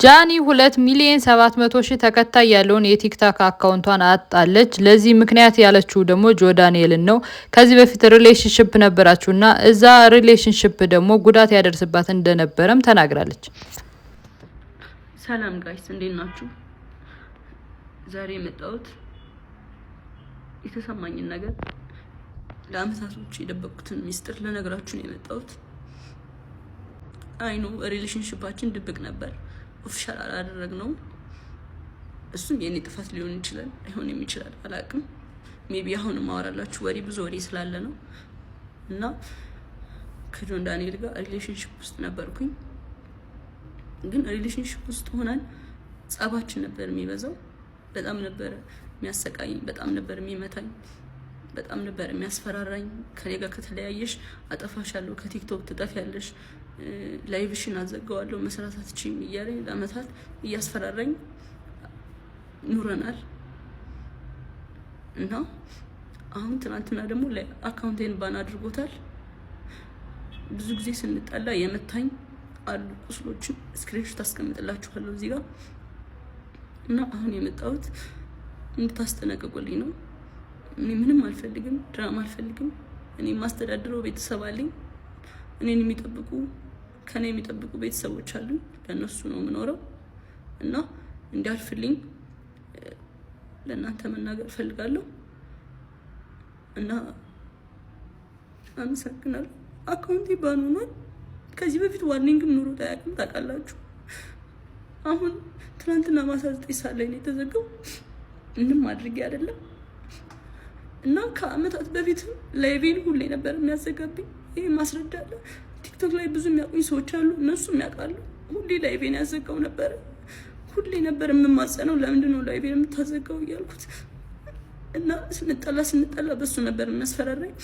ጃኒ 2.7 ሚሊዮን ተከታይ ያለውን የቲክታክ አካውንቷን አጣለች። ለዚህ ምክንያት ያለችው ደግሞ ጆ ዳንኤልን ነው። ከዚህ በፊት relationship ነበራችሁና እዛ relationship ደግሞ ጉዳት ያደርስባት እንደነበረም ተናግራለች። ሰላም guys፣ እንዴት ናችሁ? ዛሬ የመጣሁት የተሰማኝን ነገር፣ ለአመታቶች የደበቅኩትን ሚስጥር ልነግራችሁ ነው የመጣሁት። I know relationship ኣችን ድብቅ ነበር፣ official አላደረግነውም። እሱም የእኔ ጥፋት ሊሆን ይችላል፣ አይሆንም ይችላል፣ አላውቅም። Maybe አሁን ማወራላችሁ ወሬ ብዙ ወሬ ስላለ ነው። እና ከጆን ዳንኤል ጋር relationship ውስጥ ነበርኩኝ። ግን relationship ውስጥ ሆነን ጸባችን ነበር የሚበዛው። በጣም ነበረ የሚያሰቃይኝ፣ በጣም ነበር የሚመታኝ፣ በጣም ነበር የሚያስፈራራኝ። ከኔ ጋር ከተለያየሽ አጠፋሻለሁ፣ ከቲክቶክ ትጠፊያለሽ፣ live ሽን አዘጋዋለሁ፣ መስራት አትችይም እያለኝ ለአመታት እያስፈራራኝ ኑረናል። እና አሁን ትናንትና ደግሞ አካውንቴን ban አድርጎታል። ብዙ ጊዜ ስንጣላ የመታኝ አሉ ቁስሎችን፣ screenshot አስቀምጥላችኋለሁ እዚህ ጋር። እና አሁን የመጣሁት እንድታስጠነቅቁልኝ ነው። እኔ ምንም አልፈልግም፣ ድራማ አልፈልግም። እኔ የማስተዳድረው ቤተሰብ አለኝ። እኔን የሚጠብቁ፣ ከኔ የሚጠብቁ ቤተሰቦች አሉኝ። ለእነሱ ነው የምኖረው እና እንዲያልፍልኝ ለእናንተ መናገር እፈልጋለሁ እና አመሰግናለሁ። አካውንቴ ban ሆኗል። ከዚህ በፊት warning ም ኑሮት አያውቅም፣ ታውቃላችሁ። አሁን ትናንትና ማታ 9 ሰዓት ላይ ነው የተዘጋው። ምንም አድርጌ አይደለም። እና ከአመታት በፊትም live ኤን ሁሌ ነበር የሚያዘጋብኝ። ይህ ማስረጃ አለ። ቲክቶክ ላይ ብዙ የሚያውቁኝ ሰዎች አሉ፣ እነሱም ያውቃሉ። ሁሌ live ኤን ያዘጋው ነበረ። ሁሌ ነበር የምማጸነው፣ ለምንድን ነው live ኤን የምታዘጋው እያልኩት። እና ስንጣላ ስንጣላ በሱ ነበር የሚያስፈራራኝ።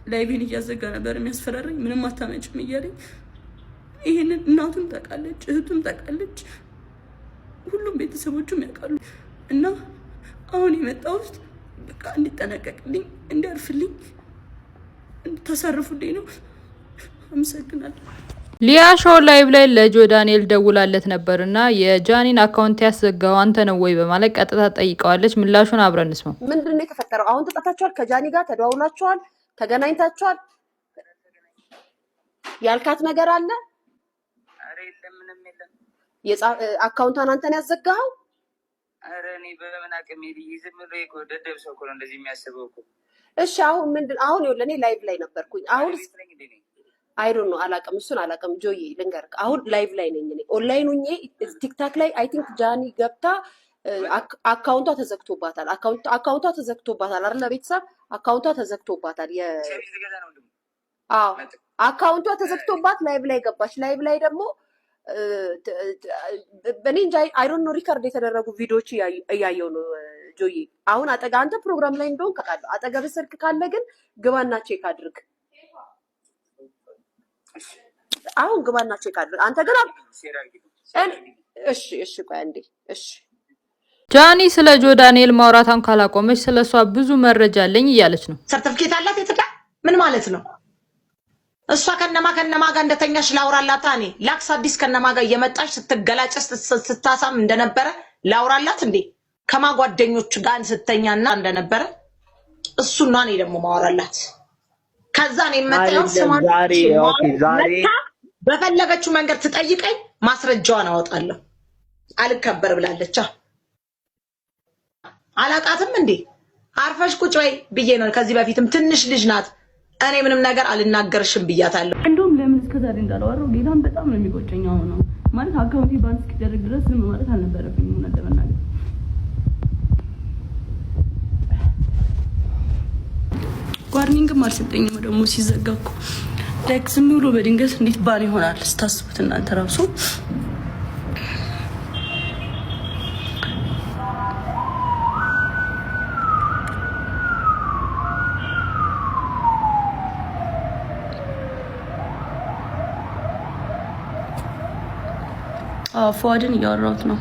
Live ኤን እያዘጋ ነበር የሚያስፈራራኝ። ምንም አታመጭም እያለኝ። ይሄንን እናቱም ታውቃለች፣ እህቱም ታውቃለች፣ ሁሉም ቤተሰቦቹም ያውቃሉ። እና አሁን የመጣሁት በቃ እንዲጠነቀቅልኝ፣ እንዲያርፍልኝ፣ እንድታሳርፉልኝ ነው። አመሰግናለሁ። ሊያ ሾው live ላይ ለጆ ዳንኤል ደውላለት ነበርና የጃኒን አካውንት ያዘጋው አንተ ነው ወይ በማለት ቀጥታ ጠይቀዋለች። ምላሹን አብረን እንስማው። ምንድን ነው የተፈጠረው? አሁን ተጣልታችኋል? ከጃኒ ጋር ተደዋውላችኋል? ተገናኝታችኋል? ያልካት ነገር አለ? ኧረ የለም፣ ምንም የለም። አካውንቷን አንተን ያዘጋኸው? ኧረ እኔ በምን አቅሜ ልዬ፣ ዝም ብሎ እኮ ደደብ ሰው እኮ ነው እንደዚህ የሚያስበው እኮ። እሺ፣ አሁን ምንድን፣ አሁን ይኸውልህ እኔ live ላይ ነበርኩኝ። አሁን ባለቤት ነኝ እንዴ እኔ? I don't know፣ አላውቅም፣ እሱን አላውቅም። ጆዬ፣ ልንገርህ፣ አሁን live ላይ ነኝ እኔ፣ ኦንላይን ሁኜ ቲክታክ ላይ። I think ጃኒ ገብታ አካውንቷ ተዘግቶባታል። አካውንቷ ተዘግቶባታል አይደለ? ቤተሰብ፣ አካውንቷ ተዘግቶባታል። ሸሚዝ ልገዛ ነው ወንድሙ። አዎ። መጣ። አካውንቷ ተዘግቶባት live ላይ ገባች። Live ላይ ደግሞ እኔ እንጃ፣ I don't know፣ record የተደረጉ ቪዲዮዎች እያየው ነው ጆዬ። አሁን አንተ ፕሮግራም ላይ እንደሆንክ አውቃለሁ። አጠገብህ ስልክ ካለ ግን ግባና check አድርግ። አሁን ግባና check አድርግ። አንተ ግን Share አድርጊልኝ፣ share አድርጊልኝ። እሺ፣ ቆይ አንዴ፣ እሺ። ጃኒ ስለ ጆ ዳንኤል ማውራቷን ካላቆመች ስለ እሷ ብዙ መረጃ አለኝ እያለች ነው። ሰርተፍኬት አላት የትዳር፣ ምን ማለት ነው? እሷ ከነማ ከነማ ጋር እንደተኛሽ ላውራላታ? እኔ ላክስ አዲስ ከነማ ጋር እየመጣሽ ስትገላጭ ስታሳም እንደነበረ ላውራላት እንዴ? ከማ ጓደኞች ጋር ስተኛና እንደነበረ እሱና እኔ ደግሞ ማወራላት። ከዛ እኔ የመጣው አይደለም ዛሬ፣ okay፣ ዛሬ መታ በፈለገችው መንገድ ትጠይቀኝ፣ ማስረጃዋን አወጣለሁ። አልከበር ብላለች። አላቃትም እንዴ? አርፈሽ ቁጭ በይ ብዬ ነው። ከዚህ በፊትም ትንሽ ልጅ ናት። እኔ ምንም ነገር አልናገርሽም ብያታለሁ። እንደውም ለምን እስከዛሬ እንዳላወራው ጌታን በጣም ነው የሚቆጨኝ። አሁን ነው ማለት አካውንቴ ban እስኪደረግ ድረስ ዝም ማለት አልነበረብኝም እውነት ለመናገር። Warning ም አልሰጠኝም ደግሞ ሲዘጋ እኮ። Like ዝም ብሎ በድንገት እንዴት ban ይሆናል ስታስቡት እናንተ ራሱ። ፎዋድን እያወራሁት ነው።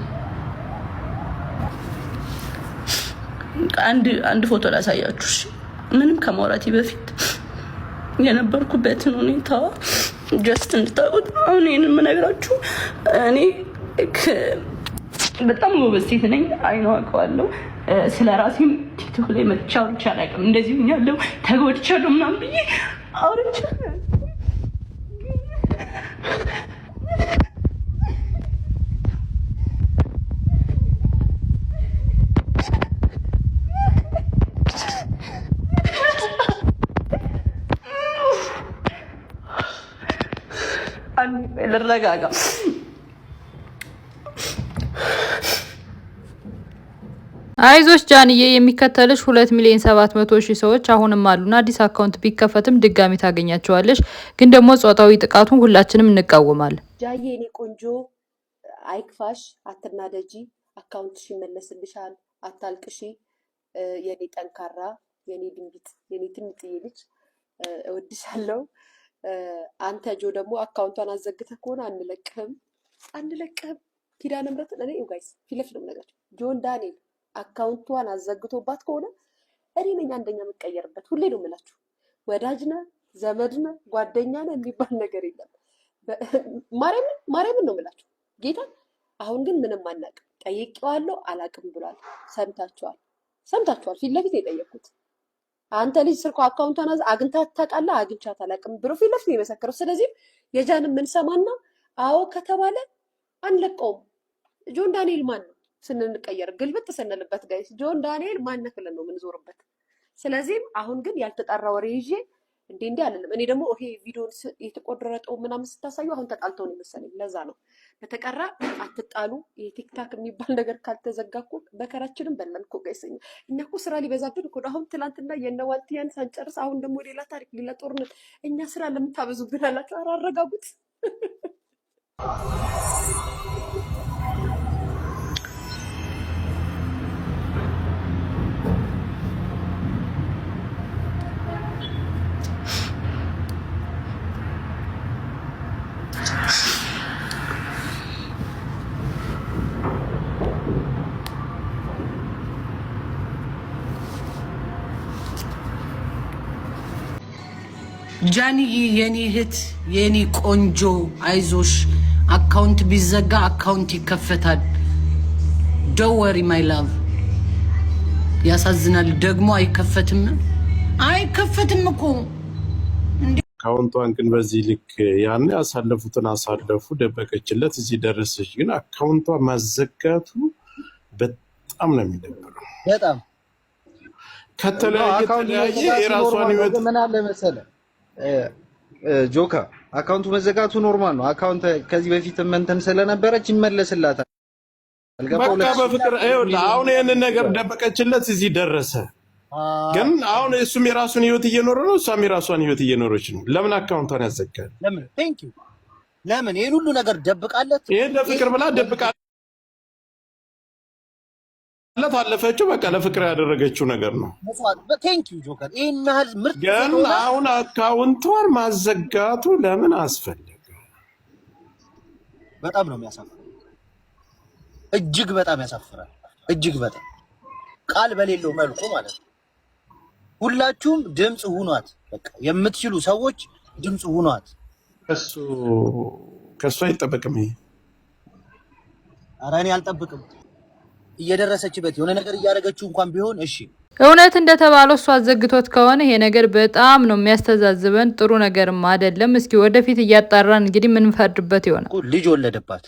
አንድ አንድ ፎቶ ላሳያችሁ። እሺ? ምንም ከማውራቴ በፊት የነበርኩበትን ሁኔታ just እንድታውቁት። አሁን ይህን የምነግራችሁ እኔ በጣም ጎበዝ ሴት ነኝ። አይኖ አውቀዋለሁ። ስለ ራሴም ቲክቶክ ላይ መጥቼ አውርቼ አላውቅም። እንደዚህ ሆኛለሁ፣ ተጎድቻለሁ ምናምን ብዬ አውርቼ ልረጋጋ። አይዞሽ ጃንዬ፣ የሚከተልሽ 2,700,000 ሰዎች አሁንም አሉና አዲስ account ቢከፈትም ድጋሚ ታገኛቸዋለሽ። ግን ደግሞ ጾታዊ ጥቃቱን ሁላችንም እንቃወማለን። ጃዬ የኔ ቆንጆ አይክፋሽ፣ አትናደጂ፣ account ሽ ይመለስልሻል፣ አታልቅሺ። የኔ ጠንካራ፣ የኔ ድንቢጥ፣ የኔ ትንጥዬ ልጅ እወድሻለሁ። አንተ ጆ ደግሞ account ቷን አዘግተህ ከሆነ አንለቅህም፣ አንለቅህም። ኪዳነ ምሕረትን እኔ guys ፊት ለፊት ነው የምነግራቸው። ጆን ዳንኤል account ቷን አዘግቶባት ከሆነ እኔ ነኝ አንደኛ የምቀየርበት። ሁሌ ነው የምላችሁ። ወዳጅ ነህ፣ ዘመድ ነህ፣ ጓደኛ ነህ የሚባል ነገር የለም። ማርያምን ማርያምን ነው የምላችሁ ጌታ። አሁን ግን ምንም አናውቅም። ጠይቄዋለሁ፣ አላውቅም ብሏል። ሰምታችኋል፣ ሰምታችኋል። ፊት ለፊት ነው የጠየቅኩት። አንተ ልጅ ስልኳ account ቷን አግኝታት ታውቃለህ? አግኝቻት አላውቅም ብሎ ፊት ለፊት ነው የመሰከረው። ስለዚህም የጃን የምንሰማና አዎ ከተባለ አንለቀውም። ጆን ዳንኤል ማን ነው ስንንቀየር ግልብጥ ስንልበት፣ guys ጆን ዳንኤል ማን ነህ ብለን ነው የምንዞርበት። ስለዚህም አሁን ግን ያልተጣራ ወሬ ይዤ እንዴ እንዴ አልልም። እኔ ደግሞ ይሄ ቪዲዮን የተቆረጠው ምናምን ስታሳዩ አሁን ተጣልተው ነው የመሰለኝ። ለዛ ነው። በተቀራ አትጣሉ። የቲክታክ የሚባል ነገር ካልተዘጋ እኮ መከራችንን በላን እኮ guys። እኛ እኮ ስራ ሊበዛብን እኮ ነው። አሁን ትላንትና የነዋልቲያን ሳንጨርስ አሁን ደግሞ ሌላ ታሪክ፣ ሌላ ጦርነት። እኛ ስራ ለምን ታበዙብን አላችሁ? ኧረ አረጋጉት። ጃንዬ የኔ እህት የኔ ቆንጆ አይዞሽ። Account ቢዘጋ account ይከፈታል። Don't worry my love። ያሳዝናል ደግሞ አይከፈትም፣ አይከፈትም እኮ። Account ቷን ግን በዚህ ልክ ያን ያሳለፉትን አሳለፉ፣ ደበቀችለት፣ እዚህ ደረሰች። ግን account ቷ ማዘጋቱ በጣም ነው የሚደብረው። በጣም ከተለያየ Account ተለያየ መዘጋቱ የራሷን Normal ነው። ህይወት ግን ምን አለ መሰለህ ጆካ account ኡ መዘጋቱ normal ነው። Account ከዚህ በፊት እንትን ስለነበረች ይመለስላታል። ገባ በቃ 2,000 በፍቅር ይኸውልህ፣ ሚሊዮን አሁን ይህንን ነገር ደበቀችለት፣ እዚህ ደረሰ። ግን አሁን እሱም የራሱን ህይወት እየኖረ ነው፣ እሷም የራሷን ህይወት እየኖረች ነው። ለምን account ቷን ያዘጋል? ለምን thank you ለምን ይህን ሁሉ ነገር ደብቃለት? ይህን ለፍቅር ብላ ደብቃለት አለፈችው። በቃ ለፍቅር ያደረገችው ነገር ነው። Thank you ጆከር፣ ይህን ያህል ምርጥ ግን ሴት ሆና አሁን account ቷን ማዘጋቱ ለምን አስፈለገ? በጣም ነው የሚያሳፍረው። እጅግ በጣም ያሳፍራል። እጅግ በጣም ቃል በሌለው መልኩ ማለት ነው። ሁላችሁም ድምፅ ሁኗት። በቃ የምትችሉ ሰዎች ድምፅ ሁኗት። ከሱ ከሱ አይጠበቅም ይሄ። ኧረ እኔ አልጠብቅም። እየደረሰችበት የሆነ ነገር እያደረገችው እንኳን ቢሆን እሺ እውነት እንደተባለው እሱ አዘግቶት ከሆነ ይሄ ነገር በጣም ነው የሚያስተዛዝበን፣ ጥሩ ነገርም አይደለም። እስኪ ወደፊት እያጣራን እንግዲህ ምንፈርድበት ይሆናል። እኮ ልጅ ወለደባት፣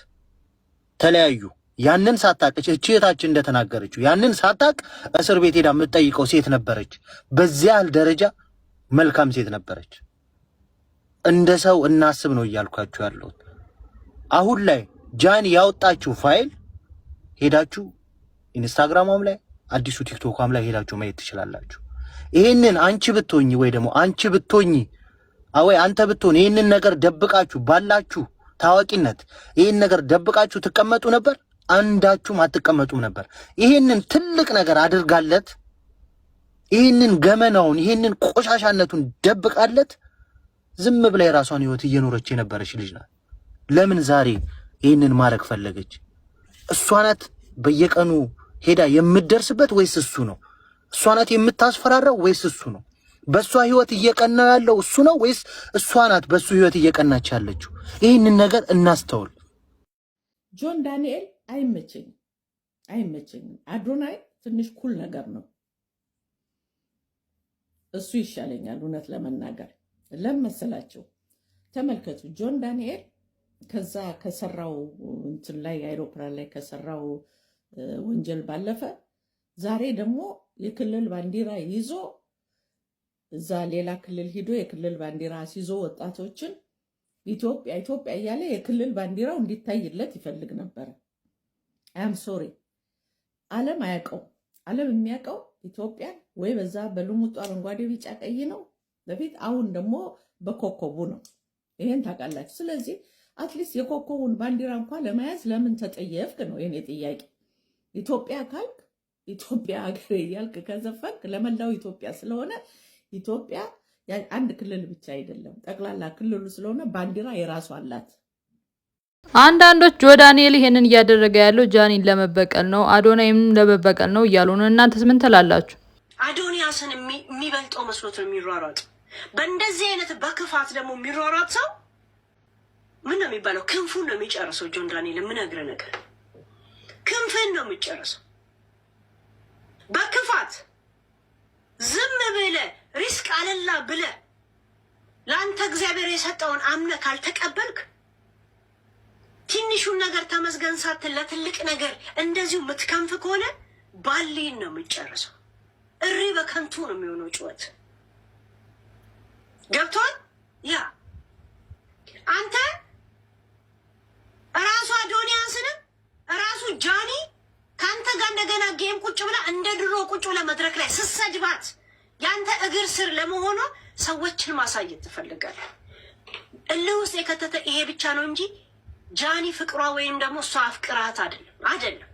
ተለያዩ። ያንን ሳታቅ እቺ እህታችን እንደተናገረችው ያንን ሳታቅ እስር ቤት ሄዳ የምትጠይቀው ሴት ነበረች። በዚያ ያህል ደረጃ መልካም ሴት ነበረች። እንደ ሰው እናስብ ነው እያልኳችሁ ያለሁት። አሁን ላይ ጃኒ ያወጣችው ፋይል ሄዳችሁ ኢንስታግራሟም ላይ አዲሱ ቲክቶኳም ላይ ሄዳችሁ ማየት ትችላላችሁ። ይሄንን አንቺ ብትሆኚ ወይ ደግሞ አንቺ ብትሆኚ ወይ አንተ ብትሆን ይህንን ነገር ደብቃችሁ ባላችሁ ታዋቂነት ይህን ነገር ደብቃችሁ ትቀመጡ ነበር? አንዳችሁም አትቀመጡም ነበር። ይህንን ትልቅ ነገር አድርጋለት፣ ይህንን ገመናውን ይህንን ቆሻሻነቱን ደብቃለት ዝም ብላ የራሷን ህይወት እየኖረች የነበረች ልጅ ናት። ለምን ዛሬ ይህንን ማድረግ ፈለገች? እሷ ናት በየቀኑ ሄዳ የምትደርስበት ወይስ እሱ ነው? እሷ ናት የምታስፈራራው ወይስ እሱ ነው? በእሷ ህይወት እየቀና ያለው እሱ ነው ወይስ እሷ ናት በእሱ ህይወት እየቀናች ያለችው? ይህንን ነገር እናስተውል። ጆን ዳንኤል አይመቸኝም፣ አይመቸኝም። አዶናይ ትንሽ cool ነገር ነው፣ እሱ ይሻለኛል። እውነት ለመናገር ለምን መሰላችሁ? ተመልከቱ፣ ጆን ዳንኤል ከዛ ከሰራው እንትን ላይ፣ አይሮፕላን ላይ ከሰራው ወንጀል ባለፈ ዛሬ ደግሞ የክልል ባንዲራ ይዞ እዛ ሌላ ክልል ሂዶ የክልል ባንዲራ አስይዞ ወጣቶችን ኢትዮጵያ ኢትዮጵያ እያለ የክልል ባንዲራው እንዲታይለት ይፈልግ ነበረ። I'm sorry፣ ዓለም አያውቀው። ዓለም የሚያውቀው ኢትዮጵያን ወይ በዛ በልሙጡ አረንጓዴ፣ ቢጫ፣ ቀይ ነው በፊት፣ አሁን ደግሞ በኮከቡ ነው። ይሄን ታውቃላችሁ። ስለዚህ at least የኮከቡን ባንዲራ እንኳ ለመያዝ ለምን ተጠየፍክ ነው የኔ ጥያቄ። ኢትዮጵያ ካልክ፣ ኢትዮጵያ ሀገሬ እያልክ ከዘፈንክ ለመላው ኢትዮጵያ ስለሆነ፣ ኢትዮጵያ አንድ ክልል ብቻ አይደለም፣ ጠቅላላ ክልሉ ስለሆነ ባንዲራ የራሷ አላት። አንዳንዶች ጆ ዳንኤል ይሄንን እያደረገ ያለው ጃኒን ለመበቀል ነው፣ አዶናይም ለመበቀል ነው እያሉ ነው። እናንተስ ምን ትላላችሁ? አዶንያስን የሚበልጠው መስሎት ነው የሚሯሯጥ። በእንደዚህ አይነት በክፋት ደግሞ የሚሯሯጥ ሰው ምን ነው የሚባለው? ክንፉን ነው የሚጨርሰው። ጆን ዳንኤል፣ የምነግርህ ነገር ክንፍን ነው የሚጨርሰው። በክፋት ዝም ብለህ risk አለላ ብለህ ለአንተ እግዚአብሔር የሰጠውን አምነህ ካልተቀበልክ፣ ትንሹን ነገር ተመስገን ሳትል ለትልቅ ነገር እንደዚሁ የምትከንፍ ከሆነ ባሊን ነው የምጨርሰው። እሪ በከንቱ ነው የሚሆነው ጩኸት። ገብቷል? Yeah፣ አንተ ራሱ አዶንያስንም ራሱ ጃኒ ከአንተ ጋር እንደገና game ቁጭ ብላ እንደ ድሮ ቁጭ ብላ መድረክ ላይ ስሰድባት የአንተ እግር ስር ለመሆኗ ሰዎችን ማሳየት ትፈልጋለህ። እልህ ውስጥ የከተተ ይሄ ብቻ ነው እንጂ ጃኒ ፍቅሯ ወይም ደግሞ እሷ አፍቅራት አይደለም፣ አይደለም።